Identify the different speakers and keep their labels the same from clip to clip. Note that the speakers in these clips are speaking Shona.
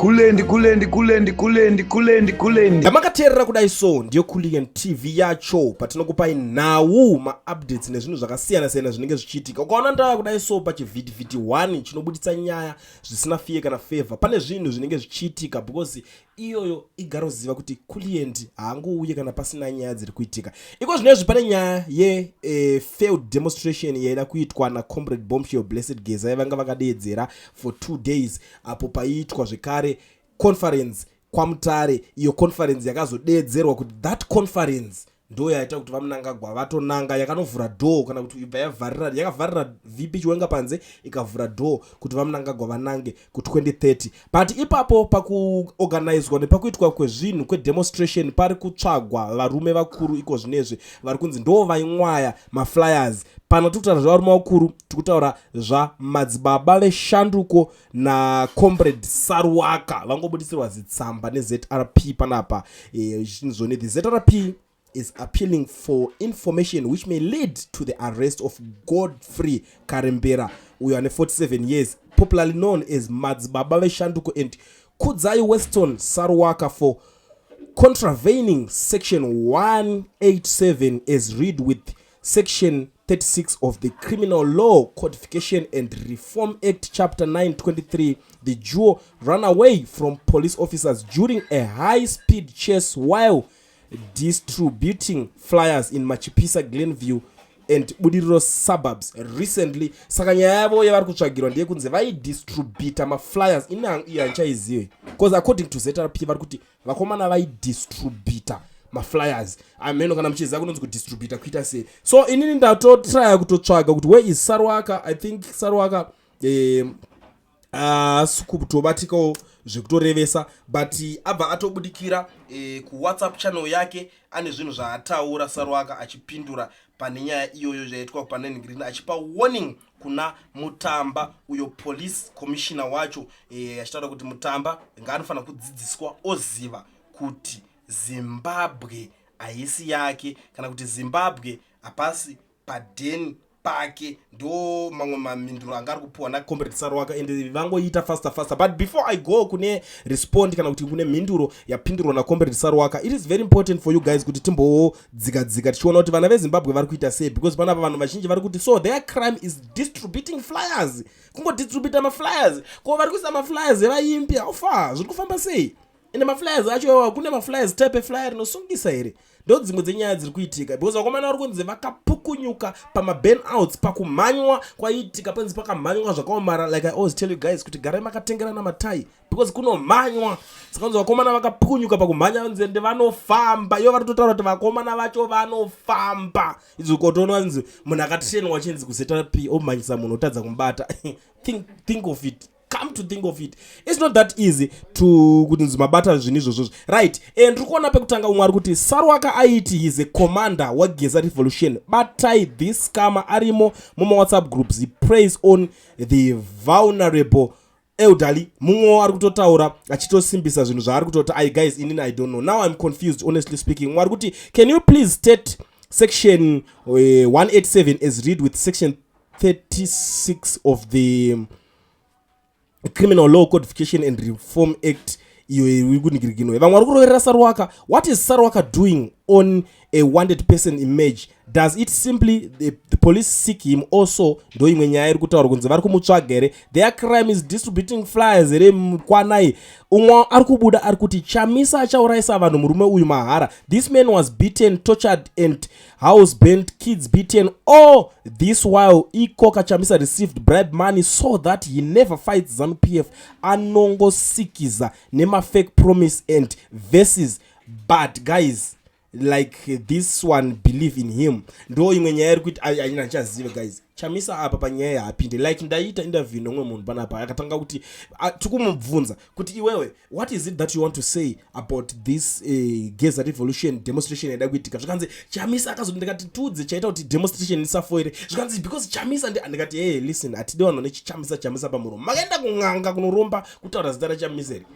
Speaker 1: Kulendi, kulendi, kulendi, kulendi, kulendi, kulendi.
Speaker 2: Yamakateerera kudai so ndiyo Kulian TV yacho, patinokupai nhau, maupdates nezvinhu zvakasiyana-siyana zvinenge zvichiitika. Ukaona ndaya kudai so pachivhitivhiti 1 chinobuditsa nyaya zvisina fear kana favor, pane zvinhu zvinenge zvichiitika, because iyoyo igaroziva kuti Kulient haangouye kana pasina nyaya dziri kuitika. Iko zvinezvi pane nyaya ye failed demonstration yaida kuitwa naComrade Bombshell Blessed Geza, vanga vakadeedzera for 2 days apo paiitwa zvekare conference kwaMutare. Iyo conference yakazodeedzerwa kuti that conference ndo yaita kuti VaMnangagwa vatonanga, yakanovhura door, kana kuti ibva yavharira, yakavharira VP Chiwenga panze, ikavhura door kuti VaMnangagwa vanange ku2030. But ipapo pakuorganizwa nepakuitwa kwezvinhu kwedemonstration, pari kutsvagwa varume vakuru iko zvinezvi vari kunzi ndo vaimwaya maflyers. Pano tiri kutaura zvevarume vakuru, tiri kutaura zvamadzibaba veshanduko naComrade Saruwaka. Vangobudisirwa zitsamba neZRP panapa, zvoni the ZRP is appealing for information which may lead to the arrest of Godfrey Karembera, uyo ane 47 years, popularly known as Madzibaba Veshanduko, and Kudzai Weston Saruwaka for contravening section 187 as read with section 36 of the Criminal Law Codification and Reform Act, chapter 923. The duo ran away from police officers during a high speed chase while distributing flyers in Machipisa, Glenview and Budiriro suburbs recently. Saka nyaya yavo yavari kutsvagirwa ndeyekunzi vaidistributa maflyers. Ini iyo handichaizive, because according to ZRP vari kuti vakomana vaidistributa maflyers. Ameno kana muchiziva kunonzi kudistributa kuita sei. So inini ndatotraya kutotsvaga kuti where is Saruwaka. I think Saruwaka haasi kutobatikawo zvekutorevesa, but abva atobudikira kuWhatsApp channel yake, ane zvinhu zvaataura Saruwaka achipindura pane nyaya iyoyo zvaitwa pane Green, achipa warning kuna Mutamba, uyo police commissioner wacho, achitaura kuti Mutamba ngaanofanira kudzidziswa oziva kuti Zimbabwe haisi yake, kana kuti Zimbabwe hapasi padheni pake. Ndo mamwe mamhinduro anga ari kupiwa naComrade Saruwaka, and vangoita faster faster. But before I go kune respond, kana kuti kune mhinduro yapindurwa naComrade Saruwaka, it is very important for you guys kuti timbodzika-dzika tichiona kuti vana veZimbabwe vari kuita sei, because panapa vanhu vazhinji vari kuti, so their crime is distributing flyers, kungodistributa maflyers. Ko vari kuisa maflyers evaimbi aufa, zviri kufamba sei? Ende maflyers acho iwawa, kune maflyers type eflyer rinosungisa here? Ndo dzimwe dzenyaya dziri kuitika, because vakomana vari kunzi vakapukunyuka pamaburnouts pakumhanywa kwaiitika, panzi pakamhanywa zvakaomara. Like I always tell you guys kuti garai makatengerana matai, because kunomhanywa. Saka kunzi vakomana vakapukunyuka pakumhanya, nzende vanofamba. Ivo vari kutotaura kuti vakomana vacho vanofamba. Izvo kotoona nzi munhu akatrainwa chinzi kuZRP omhanyisa munhu otadza kumubata. Think of it. Come to think of it, it's not that easy to kuti nzi mabata zvinhu izvozvozvo, right? And ndiri kuona pekutanga umwe ari kuti Saruwaka aiti he's a commander waGeza Revolution. Batai this scammer, arimo mumawhatsapp groups. He preys on the vulnerable elderly. Mumwewo ari kutotaura achitosimbisa zvinhu zvaari kutoti, ai guys, inini I don't know, now I'm confused, honestly speaking. Mumwe ari kuti, can you please state section 187 as read with section 36 of the Criminal Law Codification and Reform Act? Iyo iri kuningirikinwe. Vamwe vari kuroverera Saruwaka. What is Saruwaka doing on a wanted person image? Does it simply the police seek him also? Ndo imwe nyaya iri kutaura kunzi vari kumutsvaga here. Their crime is distributing flyers here? Kwanai. Umwe ari kubuda ari kuti Chamisa achaurayisa vanhu murume uyu mahara. This man was beaten, tortured and house burnt, kids beaten. All this while ikoka Chamisa received bribe money so that he never fights ZANU PF. Anongosikiza nemafake promise and verses, but guys like this one believe in him. Ndo imwe nyaya iri kuti aina ndichazive guys, Chamisa apa panyaya yaapinde. Like ndaita interview nomwe munhu panapa, akatanga kuti tikumubvunza kuti iwewe, what is it that you want to say about this Geza Revolution demonstration yaida kuitika? Zvikanzi Chamisa akazoti, ndikati tudze chaita kuti demonstration isafoire. Zvikanzi because Chamisa ndikati, hey, listen, hatidi vanhu nechichamisa chamisa pamuromo. Makaenda kun'anga kunoromba kutaura zita raChamisa here?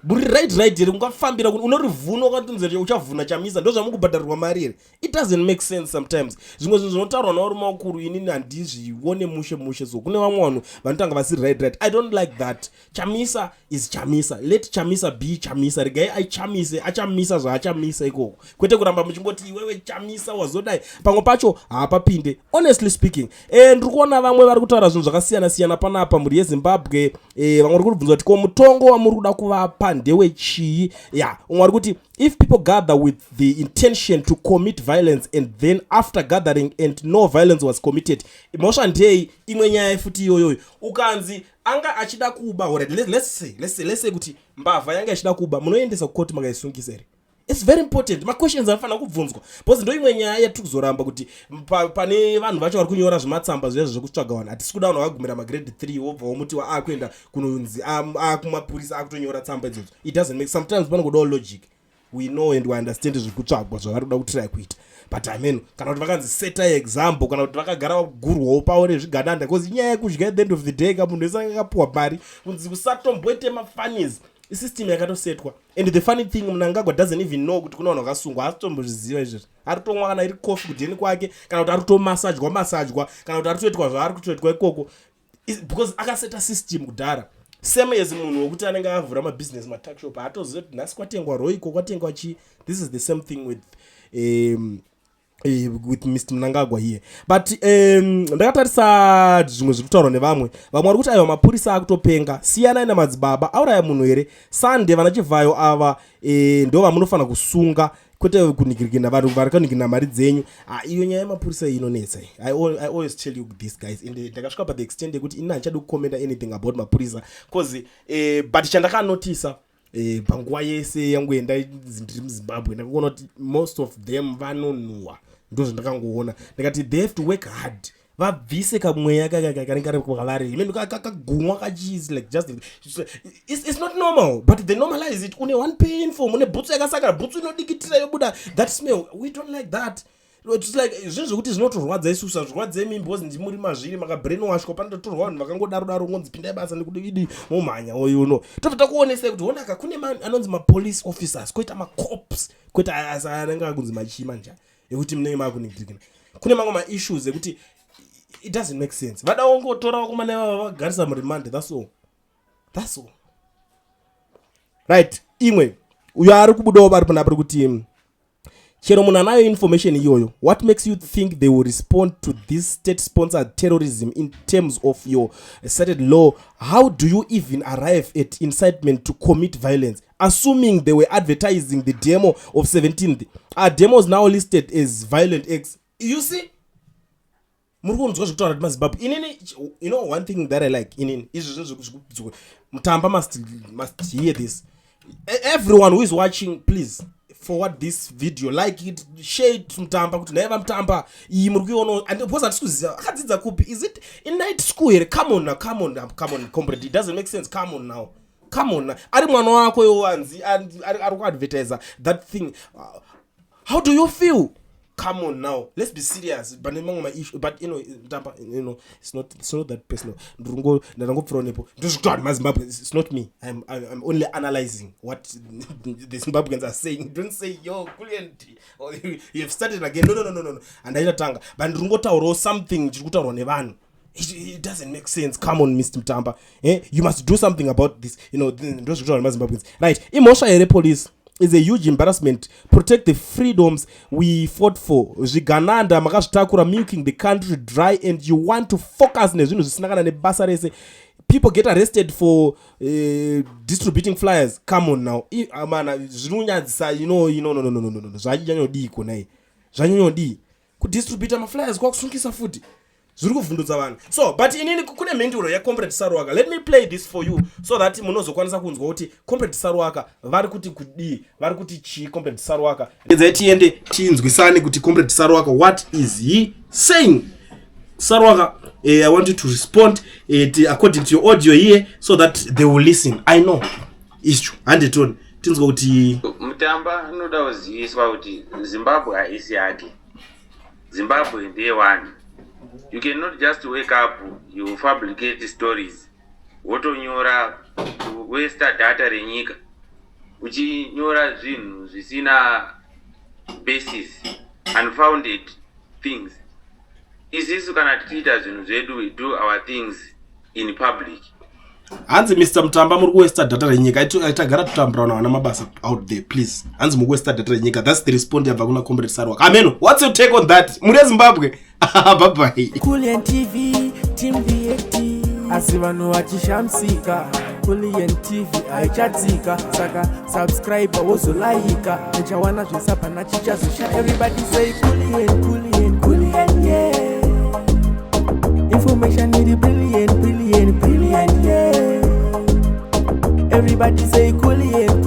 Speaker 2: Muri right right here? Ungafambira unorivhuna ukatonzi uchavhuna Chamisa, ndo zvamukubhadharirwa mari here? It doesn't make sense sometimes. Zvimwe zvinhu zvinotaurwa navarume vakuru, inini handizvione mushe mushe. So kune vamwe vanhu vanotanga vasiri right right. I don't like that. Chamisa is Chamisa. Let Chamisa be Chamisa. Regai aichamise, achamisa zvaachamisa ikoko, kwete kuramba muchingoti iwewe Chamisa wazodai. Pamwe pacho haapapinde, honestly speaking. Ndiri kuona vamwe vari kutaura zvinhu zvakasiyana siyana panapa, mhuri yeZimbabwe. Vamwe vari kubvunza kuti ko mutongo wamuri kuda kuvapa ndewechii? Ya, umwe ari kuti, "If people gather with the intention to commit violence and then after gathering and no violence was committed, mhosva ndei?" Imwe nyaya futi iyoyoyo. Ukanzi anga achida kuba, alright, let's say kuti mbavha yanga ichida kuba, munoendesa kukoti makaisungisa here? It's very important, maquestions anofanira kubvunzwa, because ndo imwe nyaya yatiri kuzoramba kuti pane vanhu vacho vari kunyora zvematsamba zviya zvekutsvaga vanhu. Hatisi kuda vanhu vakagumira magrade 3, wobva womuti akuenda kunonzi akumapurisa akutonyora tsamba idzodzo. It doesn't make, sometimes panongodawo logic. We know and we understand zviri kutsvagwa, zvavari kuda kutry kuita, but amen, kana kuti vakanzi setai example, kana kuti vakagara gurwawo pavo nezvigananda, because inyaya yekudya. At the end of the day ka, munhu wese anga akapiwa mari kunzi usatomboite mafunnies. Isystem yakatosetwa. And the funny thing, Mnangagwa doesn't even know kuti kuna vanhu vakasungwa. Asitombozviziva izvezvi. Ari kutomwa kana iri kofi kudheni kwake, kana kuti ari kutomasajwa masajwa, kana kuti ari kutoitwa zvaari kutoitwa ikoko, because akaseta system kudhara. Same as munhu wekuti anenge avhura mabusiness, matuckshop, haatoziva kuti nhasi kwatengwa Royco, kwatengwa chii. This is the same thing with Mr Mnangagwa here. But ndakatarisa zvimwe zviri kutaurwa nevamwe. Vamwe vari kuti, "Aiwa, mapurisa akutopenga, siyanai namadzibaba, auraya munhu here sande? Vana Chivhayo ava ndo vamunofanira kusunga, kwete kunigirigina vanhu vari kunigirina mari dzenyu." Ah, iyo nyaya yemapurisa iyi inonetsa. I always tell you this, guys, and ndakasvika pa the extent yekuti ini handichadi kucommenta anything about mapurisa, cause but chandakanotisa panguva yese yangu yendai ndiri muZimbabwe, ndakaona kuti most of them vanonhuhwa. Ndo zvandakangoona. Ndikati they have to work hard, vabvise kamweya kanenge kari kwavari. Imene kagumwa kachizi, like just it's not normal, but they normalize it. Une one painful, une bhutsu yakasakara, bhutsu inodikitira, yobuda that smell. We don't like that. It's like zvinhu zvekuti zvinotorwadza isusu, hazvirwadze imi, because ndimuri mazviri makabrainwashwa. Panototorwa vanhu vakangodaro daro, ngonzi pindai basa nekudidi, momhanya. Tobva takuonesai kuti honaka, kune anonzi mapolice officers, koita macops, koita anenge akunzi machima nja ekuti munenge makunigirikina. Kune mamwe maissues ekuti it doesn't make sense. Vada kungotora vakomana ivava, vagarisa muremand. That's all, that's all. Right, imwe uyo ari kubudawo vari panapa ri kuti, "Chero munhu anayo information iyoyo, what makes you think they will respond to this state sponsored terrorism in terms of your cited law? How do you even arrive at incitement to commit violence, assuming they were advertising the demo of 17th? Are demos now listed as violent acts?" You see, muri kunzwa zvekutaura kuti maZimbabwe. Inini, you know one thing that I like, inini izvi zvinhu, Mutamba must hear this. Everyone who is watching, please forward this video, like it, share it. Mutamba, kuti nhai vaMutamba, iyi muri kuiona? And because hatisi kuziva akadzidza kupi. Is it in night school here? Come on now, come on now, come on, comrade, it doesn't make sense. Come on now, come on now. Ari mwana wako yowanzi ari kuadvertisa that thing, how do you feel? Come on now, let's be serious pane mamwe maissue. But Mutamba, it's not that personal. Ndarangopfurawo nepo. Ndozvikuti maZimbabwe, it's not me. I'm only analyzing what the Zimbabweans are saying. Don't say, "Yo, Kulient, you have started again." No, no, no, no, no, handaitatanga, but ndiri kungotaurawo something chiri kutaurwa nevanhu. It doesn't make sense. Come on, Mr Mutamba, eh? You must do something about this. Ndozvikutaura nemaZimbabweans. Right, "Imhosva here police? Is a huge embarrassment. Protect the freedoms we fought for. Zvigananda makazvitakura, milking the country dry, and you want to focus nezvinhu zvisina kana nebasa rese. People get arrested for distributing flyers. Come on now." Mana, zvinonyadzisa. No, no, no, no, no, no. Zvanyanyodii konai? Zvanyanyodii kudistributa maflyers kwakusungisa futi? Zviri kuvhundutsa vanhu. So, but inini kune mhinduro yacomrade Saruwaka. Let me play this for you so that munozokwanisa kunzwa kuti Comrade Saruwaka vari kuti kudii, vari kuti chii Comrade Saruwaka. Edzai tiende tinzwisane kuti Comrade Saruwaka, what is he saying? Saruwaka, I want you to respond according to your audio here so that they will listen. I know icho handetoni tinzwa kuti
Speaker 3: Mutamba anoda kuziviswa kuti Zimbabwe haisi yake. Zimbabwe ndeyevanhu. You cannot just wake up, you fabricate stories, wotonyora, wasta data renyika. Uchinyora zvinhu zvisina basis, unfounded things. Isisu kana tichiita zvinhu zvedu, we do our things in public.
Speaker 2: Hanzi, Mr Mutamba, muri kuwaster data renyika. Tagara tutambura vana mabasa out there, please. Hanzi muri kuwaster data renyika. That's the response yabva kuna Comrade Sarwak. Ameno, what's your take on that? Muri yeZimbabwe, bye bye.
Speaker 4: Kulian TV, Team VAT. Asi vanhu vachishamisika, Kulian TV haichatsika. Saka subscribe, wozolaika, nichawana zvesapana chichazosha. Everybody say Kulian, Kulian, Kulian, yeah. Information iri brilliant, brilliant, brilliant, yeah. Everybody say Kulian.